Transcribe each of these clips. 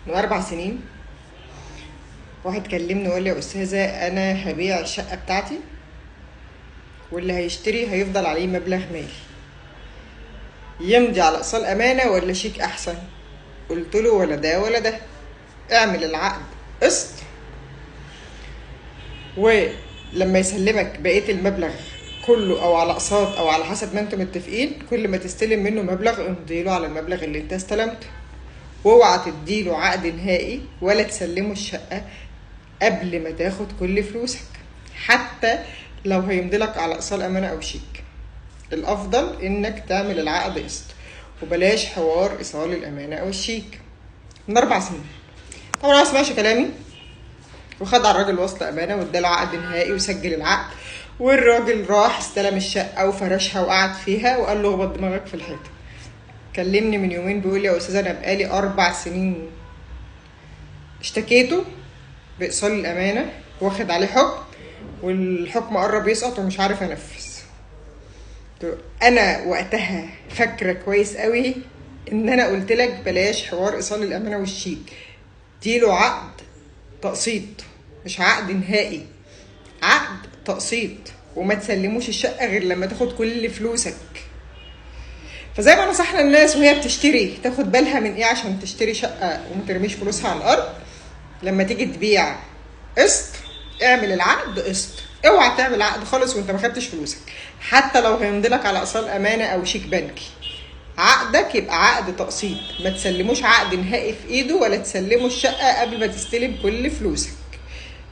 من 4 سنين واحد كلمني وقال لي: يا استاذه، انا هبيع الشقة بتاعتي واللي هيشتري هيفضل عليه مبلغ مالي، يمضي على ايصال امانه ولا شيك احسن؟ قلت له: ولا ده ولا ده، اعمل العقد قسط، ولما يسلمك بقية المبلغ كله او على اقساط او على حسب ما انتم متفقين، كل ما تستلم منه مبلغ امضيله على المبلغ اللي انت استلمته، واوعى تديله عقد نهائي ولا تسلمه الشقة قبل ما تاخد كل فلوسك، حتى لو هيمضيلك على ايصال امانه او شيك. الافضل انك تعمل العقد قسط وبلاش حوار ايصال الامانة او الشيك. من 4 سنين طبعا ما سمعش كلامي وخد على الراجل وصل امانه واداله عقد نهائي وسجل العقد، والراجل راح استلم الشقة وفرشها وقعد فيها وقال له: اخبط دماغك في الحيطه. كلمني من يومين بيقول لي: يا استاذه، انا بقالي 4 سنين اشتكيته بايصال الامانة واخد عليه حكم، والحكم قرب يسقط ومش عارف انفذ. انا وقتها فاكره كويس قوي ان انا قلت لك بلاش حوار ايصال الامانة والشيك، اديله عقد تقسيط مش عقد نهائي، عقد تقسيط، وما تسلموش الشقة غير لما تاخد كل فلوسك. فزي ما نصحنا الناس وهي بتشتري تاخد بالها من ايه عشان تشتري شقه وما ترميش فلوسها على الارض، لما تيجي تبيع قسط اعمل العقد قسط، اوعى تعمل عقد خالص وانت ما خدتش فلوسك، حتى لو هيمضيلك على ايصال امانه او شيك بنكي. عقدك يبقى عقد تقسيط، ما تسلموش عقد نهائي في ايده ولا تسلموا الشقة قبل ما تستلم كل فلوسك.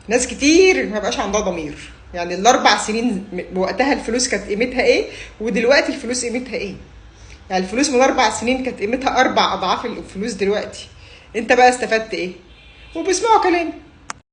ناس كتير ما بقاش عندها ضمير، يعني ال4 سنين وقتها الفلوس كانت قيمتها ايه ودلوقتي الفلوس قيمتها ايه؟ يعني الفلوس من 4 سنين كانت قيمتها 4 اضعاف الفلوس دلوقتي، انت بقى استفدت ايه؟ وبيسمعوا كلامي.